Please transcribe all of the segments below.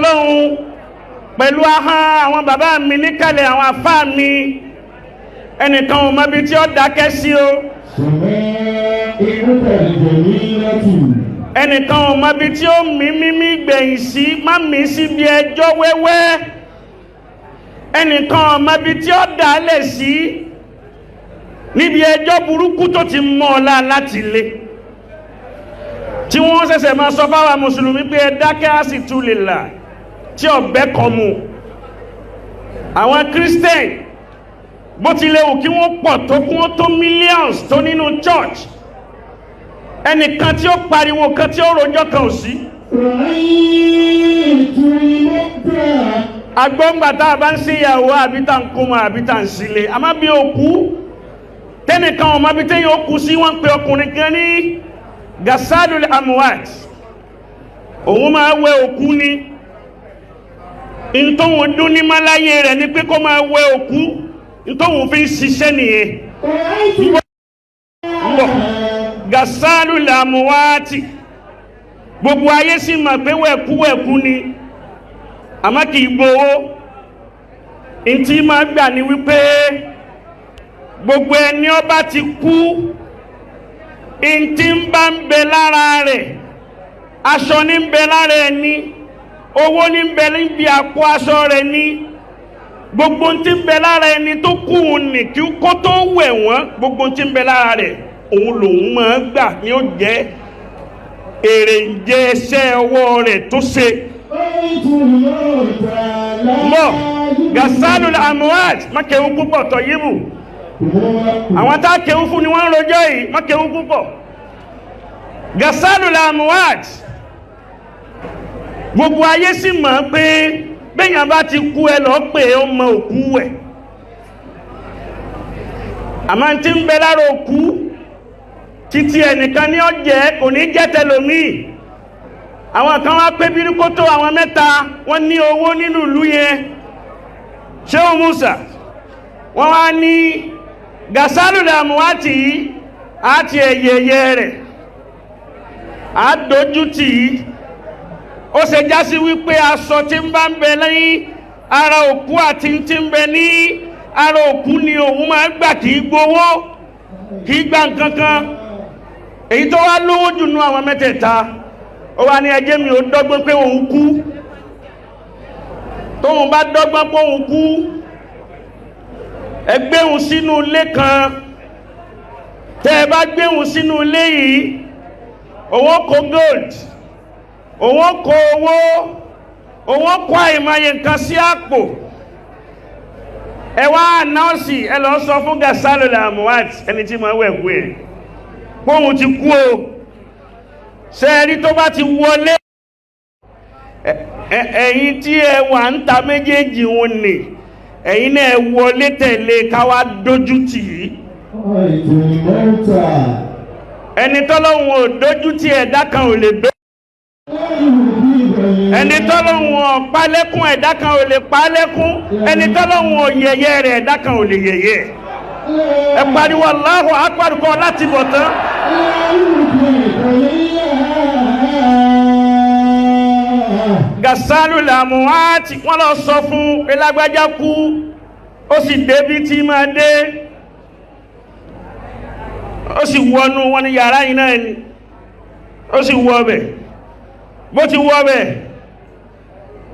Ọlọ́run pẹ̀lú ahọ́n àwọn bàbá mi níkàlẹ̀, àwọn afá mi, ẹnìkan ò mọbi tí ó dákẹ́ sí o. سمائك الجميلة. Ẹnìkan ò mọbi tí ó mí mímí gbẹ̀yìn sí, má mí síbi ẹjọ́ wẹ́wẹ́. Ẹnìkan ò mọbi tí ó dálẹ̀ sí níbi ẹjọ́ burúkú tó ti mọ́ ọ lá láti lé, tí wọ́n ṣẹ̀ṣẹ̀ máa sọ fáwa mùsùlùmí pé ẹ dákẹ́, á sì tú lè là tí ọ̀bẹ kan mu. Àwọn Christian, bó ti lè wù kí wọ́n pọ̀ tó, kí wọ́n tó millions tó nínú church, ẹnìkan tí ó pariwo kan, tí ó rojọ́ kan ò sí. رأيت الموت. Agbóngbà tá a bá ń sí ìyàwó, àbí tá ń kó mọ, àbí tá ń sílé, àmọ́ bí òkú, tẹ́nìkan ọmọ bí tẹ́yìn ó kú sí. Wọ́n ń pe ọkùnrin kan ní Gasalul Amuwat. Òun máa wẹ òkú ni. Ntòhun dún ní máláyé rẹ̀ ni pé kó máa wẹ òkú. Ntòhun fi ń ṣiṣẹ́ nìyẹn. رأيت Ń bọ̀. Gasalul Amuwati, gbogbo ayé sì mọ̀ pé wẹ̀kú wẹ̀kú ni, àmọ́ kì í gbowó. Ntí máa gbà ní wípé gbogbo ẹni ó bá ti kú, ntí ń bá ń bẹ lára rẹ̀, aṣọ ní ń bẹ lára ẹni, owó ní ń bẹ níbi àpò aṣọ rẹ̀ ní, gbogbo ntí ń bẹ lára ẹni tó kú ní kí kó tó wẹ̀ wọ́n, gbogbo ntí ń bẹ lára rẹ̀, òun lòun máa gbà ní ó jẹ́ èrè ń jẹ iṣẹ́ ọwọ́ rẹ̀ tó ṣe. رأيت الموت لا Mọ́ Gasalul Amuwat, má kéwú púpọ̀ tọ̀ yíbù. Àwọn tá kéwú fún ni wọ́n ń rojọ́ yìí, má kéwú púpọ̀. Gasalul Amuwat, gbogbo ayé sì mọ̀ pé bẹ́yàn bá ti kú, ẹ lọ pé ó mọ òkú ẹ̀, àmọ́ tí ń bẹ lára òkú títí ẹnìkan ní ọjẹ́, kò ní jẹ́ tẹlòmíì. Àwọn kan wá pé bíríkótó, àwọn mẹ́ta, wọ́n ní owó nínú ìlú yẹn. Ṣéun Musa, wọ́n wá ní Gasalul Amuwati yìí àti ẹ̀yẹ̀yẹ rẹ̀ àdójútì yìí, ó ṣe já sí wípé aṣọ tí ń bá ń bẹ lẹ́yìn ara òkú àti tí ń bẹ ní ara òkú ni òun máa ń gbà, kì í gbowó, kì í gbà nǹkan kan. Èyí tó wá lówó jù nú àwọn mẹ́tẹ̀ẹ̀ta, ó wá ní ẹjẹ́ mi ò dọ́gbọ́n pé òun kú. Tóun bá dọ́gbọ́n pé òun kú, ẹ gbéhùn sínú ilé kan. Tẹ́ ẹ bá gbéhùn sínú ilé yìí, òun kó gold, òun kó owó, òun kó àìmọye nǹkan sí àpò. Ẹ wá nọ́ọ̀sì, ẹ lọ sọ fún Gasalul Amuwat, ẹni tí mo wẹ̀ kú ẹ̀, póun ti kú o. Ṣe rí tó bá ti wọlé, ẹ̀yin tí ẹ wà ń ta méjèèjì wọn ni, ẹ̀yin náà ẹ wọlé tẹ̀lé káwá dójú tì í. رأيت الموت. Ẹni tọ́lọ́hun ò dójú tì, ẹ̀dá kan ò lè dó. Ẹni tọ́lọ́hun ò pa lẹ́kún, ẹ̀dá kan ò lè pa lẹ́kún. Ẹni tọ́lọ́hun ò yẹ̀yẹ́ rẹ̀, ẹ̀dá kan ò lè yẹ̀yẹ́ ẹ. Pariwo Allahu Akbar kọ́ láti bọ̀ tán. Gasalul Amuwati, wọ́n lọ sọ fún pé lágbájá kú, ó sì débi tí máa dé, ó sì wọnú wọn ní yàrá yìí náà ni, ó sì wọ ọbẹ̀. Bó ti wọ ọbẹ̀,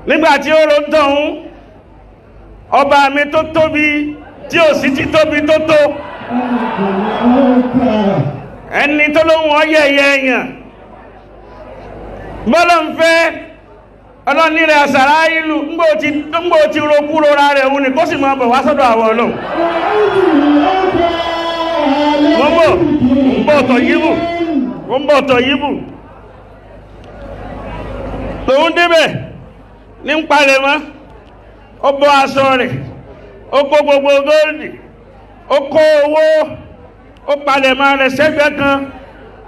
nígbàtí ó ro tọ̀hún, ọba mi tó tóbi tí ò sí títóbi tó tó, ẹni tó lóhun ọyẹ̀yẹ̀ èèyàn bọ́lọ̀ ń fẹ́ ọlọ́ní rẹ̀ àsàrá ìlú ńgbò tí rokú rora rẹ̀, òun ni kó sì máa bọ̀ wá sọ́dọ̀ àwọn Ọlọ́run. Mo ń bọ̀, mo ń bọ̀ tọ̀ yíbù, mo ń bọ̀ tọ̀ yíbù. Tòun débẹ̀ ní ń palẹ̀ mọ́, ó bọ́ aṣọ rẹ̀, ó kó gbogbo góòlì, ó kó owó, ó palẹ̀ mọ́ rẹ̀ sẹ́gbẹ́ kan.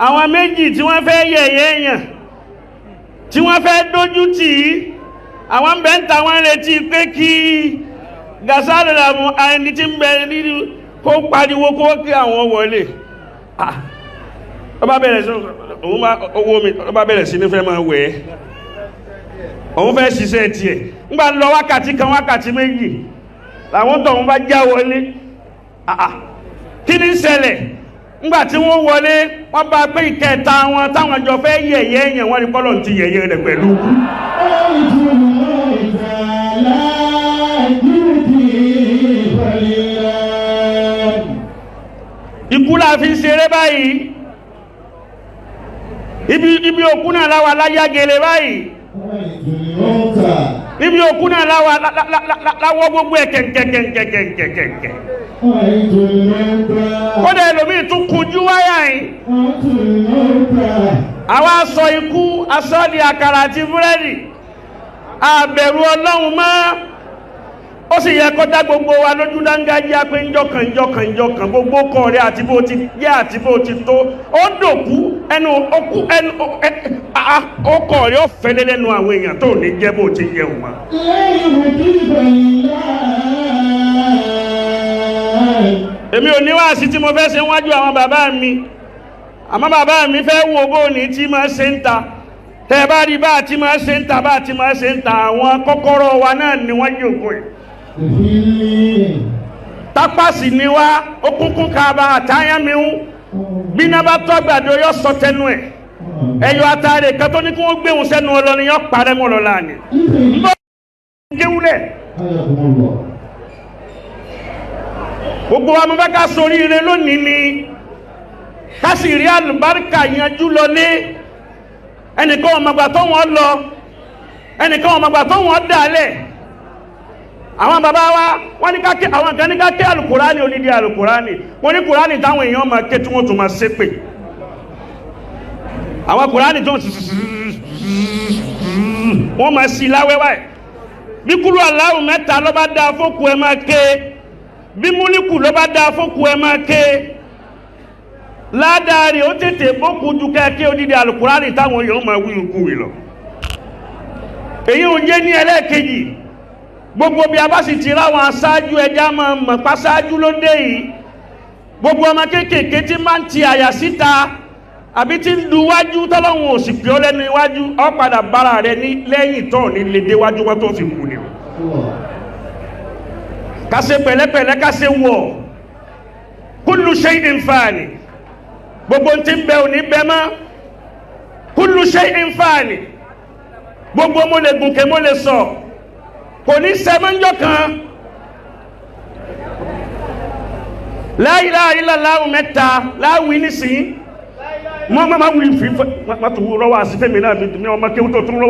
Àwọn méjì tí wọ́n fẹ́ yẹ̀yẹ́ èèyàn, tí wọ́n fẹ́ dójú tì í, àwọn ń bẹ ń ta, wọ́n retí pé kí Gasalul ẹni tí ń bẹ nínú kó pariwo kó kí àwọn wọlé. Ah, ó bá bẹ̀rẹ̀ sí òun bá owó mi, ó bá bẹ̀rẹ̀ sí ní fẹ́ máa wẹ̀ ẹ́. Òun fẹ́ ṣiṣẹ́ tiẹ̀. Ńgbà lọ wákàtí kan, wákàtí méjì, làwọn tọ̀hún bá já wọlé. Àà, kí ní ṣẹlẹ̀? Ńgbà tí wọ́n wọlé, wọ́n bá pé ìkẹta wọn táwọn jọ fẹ́ yẹ̀yẹ́ yẹn, wọ́n ní kọ́lọ̀ ti yẹ̀yẹ́ rẹ̀ pẹ̀lú. رأيت الموت لا يبكي قليلا. Ikú la fi ń ṣeré báyìí. Ibi òkú náà láwa láyágele báyìí. رأيت الموت Níbi òkú náà láwa láwọ́ gbogbo ẹ̀ kẹ̀kẹ̀kẹ̀kẹ̀kẹ̀kẹ̀. رأيت الموت Kódà ẹlòmíì tún kunjú wáyà yìí. رأيت الموت Àwa sọ ikú aṣọ di àkàrà àti búrẹ́dì. Àbẹ̀rù Ọlọ́run mọ́. Ó sì yẹ kó dá gbogbo wa lójú dángájíá pé ńjọkàn ńjọkàn ńjọkàn gbogbo kọ rẹ àti bó ti jẹ́ àti bó ti tó. Ó dòkú ẹnu okú ẹnu ọkọ rẹ ó fẹ́lẹ́ lẹ́nu àwọn èèyàn tó ní jẹ́ bó ti yẹ òun mọ́. لا يبكي قليلا. Èmi ò ní wáàsí tí mo fẹ́ ṣe wájú àwọn bàbá mi, àmọ́ bàbá mi fẹ́ wo bó ní tí máa ṣe ń ta. Tẹ́ bá rí bá ti máa ṣe ń ta, bá ti máa ṣe ń ta, àwọn kọ́kọ́rọ́ wa náà ni wọ́n jòkó ẹ̀. Tápàsì ni wá, ó kúnkún kaba àtayámiú. Bíná bá tọ́gbàdo yọ sọ tẹnu ẹ̀. Ẹyọ atare kan tó ní kí wọ́n gbéhùn sẹ́nu ọlọ́ni yọ parẹ́ mọ́ lọ́la ni. Ń bọ́ kéwúlẹ̀. Gbogbo wa mo fẹ́ ká ṣoríire lónìí ni, ká sì rí àlùbáríkà yanjú lọlé. Ẹnìkan ọmọgbà tó wọ́n lọ, ẹnìkan ọmọgbà tó wọ́n dálẹ̀. Àwọn bàbá wa wọ́n ní ká ké, àwọn kan ní ká ké àlùkùránì, onídìí àlùkùránì. Wọ́n ní kùránì táwọn èèyàn máa ké tí wọ́n tún máa ṣépè. Àwọn kùránì tó ń wọ́n máa sí láwẹ́wẹ́. Bí kúrú aláwọ̀ mẹ́ta ló bá dáa fókù ẹ máa ké, bí múlíkù ló bá dáa fókù ẹ máa ké, ládàá rẹ̀ ó tètè bókù ju kẹ́kẹ́ odidi alukurani táwọn yóò máa wí ikú wì lọ. Èyí ò jẹ́ ní ẹlẹ́ẹ̀kejì. Gbogbo bí a bá sì ti ráwọn aṣáájú, ẹja máa mọ̀ páṣáájú ló dé yìí. Gbogbo ọmọ kéékèèké tí máa ń ti àyà síta àbí tí ń du wájú, tọ́lọ́hun ò sì pè ọ́ lẹ́nu iwájú, ọ́ padà bára rẹ ní lẹ́yìn tó ní lè déwájú wọn tó fi kú ni o. Ká ṣe pẹ̀lẹ́pẹ̀lẹ́, ká ṣe wọ̀. Kullu shay'in fani, gbogbo tí ń bẹ ò ní bẹ mọ́. Kullu shay'in fani, gbogbo mo lè gùnkè mo lè sọ kò ní sẹ́mọ́njọ́ kan. La ilaha illallah mẹ́ta láwí nísìnyí. Mọ́ má wuli fi má tún rọ́wọ́ àsìfẹ́mi náà mi ọmọ kéwú tó tún rọ́wọ́.